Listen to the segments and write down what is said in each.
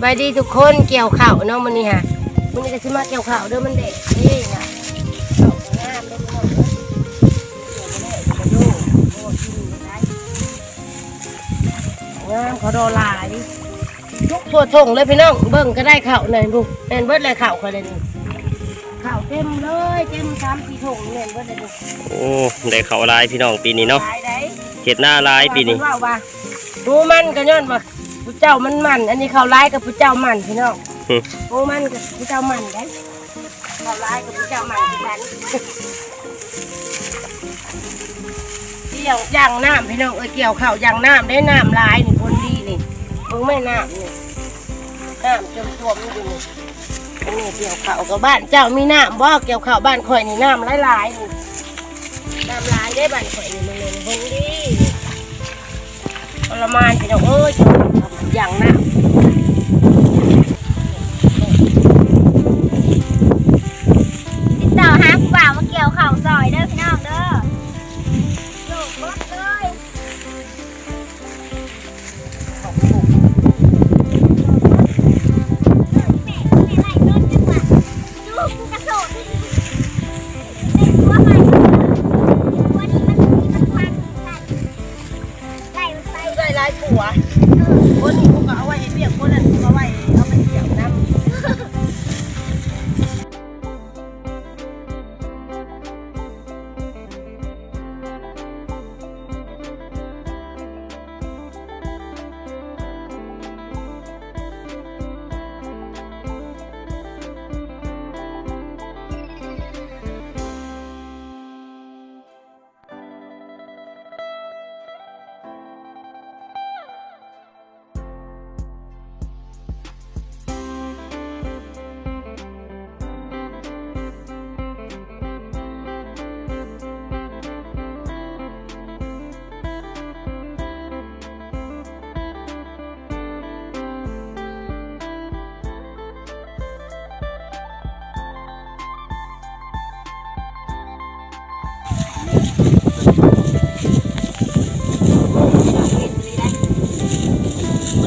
ບາຍດີທຸກຄົນ ກ່ຽວເຂົ້າເນາະມື້ນີ້ຫາ ມື້ນີ້ກໍຊິມາກ່ຽວເຂົ້າເດີ ມັນແດດເດ້ນະ ເຂົ້າກໍງາມເດີພີ່ນ້ອງເດີ ງາມ ເຂົ້າດອກຫຼາຍ ທຸກທົ່ວທົ່ງເລີຍພີ່ນ້ອງ ເບິ່ງກໍໄດ້ເຂົ້ານັ້ນ ແມ່ນເບິດແຫຼະເຂົ້າຂ້ອຍເດນີ້ ເຂົ້າເຕັມເລີຍ ເຕັມສາມສີ່ຖົງແມ່ນເບິດແຫຼະນີ້ ໂອ້ ໄດ້ເຂົ້າຫຼາຍພີ່ນ້ອງປີນີ້ເນາະ ຫຼາຍໃດ ເຮັດນາຫຼາຍປີນີ້ ເພິ່ນເວົ້າວ່າ ໝູ່ມັນກໍຍ້ອນວ່າຜູ້ເຈົ້າມັນໝັ່ນ ອັນນີ້ເຂົ້າຫຼາຍກັບຜູ້ເຈົ້າໝັ່ນພີ່ນ້ອງ ໝູ່ມັນກັບຜູ້ເຈົ້າໝັ່ນເດ້ ເຂົ້າຫຼາຍກັບຜູ້ເຈົ້າໝັ່ນຄືກັນ ກ່ຽວຢ່າງນ້ຳພີ່ນ້ອງເອີຍ ກ່ຽວເຂົ້າຢ່າງນ້ຳເດ້ ນ້ຳຫຼາຍນີ້ ຜົນດີນີ້ ເບິ່ງແມ່ນ້ຳນີ້ ນ້ຳຈວມໆຢູ່ນີ້ ອັນນີ້ກ່ຽວເຂົ້າກັບບ້ານເຈົ້າມີນ້ຳບໍ່? ກ່ຽວເຂົ້າບ້ານຂ້ອຍນີ້ນ້ຳຫຼາຍໆນີ້ ນ້ຳຫຼາຍເດ້ບ້ານຂ້ອຍນີ້ ມື້ນີ້ຜົນດີນີ້ ທໍລະມານພີ່ນ້ອງເອີຍ ຢ່າງໜັກ ຕິດຕໍ່ຫາຜູ້ບ່າວມາກ່ຽວເຂົ້າຊ່ອຍເດີພີ່ນ້ອງເດີ ໂລກໝົດເລີຍ. ໄດ້ຫຼາຍກວ່າ ຄົນນີ້ເຂົາກໍເອົາໄວ້ເຮັດວຽກ ຄົນນັ້ນເຂົາກໍໄວ້ເອົາໄປທ່ຽວນຳ.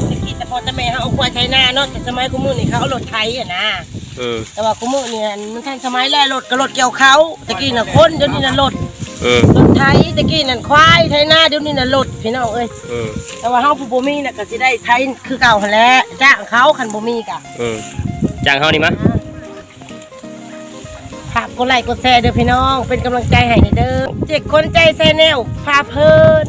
ແຕ່ກີ້ແຕ່ພໍ່ແຕ່ແມ່ເຮົາເອົາຄວາຍໄຖນາເນາະ ແຕ່ສະໄໝຄູ່ມື້ນີ້ເຂົາເອົາລົດໄຖຫັ້ນນາ ເອີ ແຕ່ວ່າຄູ່ມື້ນີ້ຫັ້ນມັນທັນສະໄໝແລ້ວ ລົດກໍລົດກ່ຽວເຂົ້າ ແຕ່ກີ້ນະຄົນ ດຽວນີ້ນະລົດ ເອີ ລົດໄຖ ແຕ່ກີ້ນັ້ນຄວາຍໄຖນາ ດຽວນີ້ນະລົດ ພີ່ນ້ອງເອີຍ ເອີ ແຕ່ວ່າເຮົາຜູ້ບໍ່ມີນະກໍຊິໄດ້ໄຖຄືເກົ່າຫັ້ນແຫຼະ ຈ້າງເຂົາ ຄັນບໍ່ມີກະ ເອີ ຈ້າງເຮົານີ້ມາ ຝາກກົດໄລກົດແຊເດີພີ່ນ້ອງ ເປັນກຳລັງໃຈໃຫ້ແດ່ເດີ ເຈັກຄົນໃຈແຊແນວ ພາເພີນ.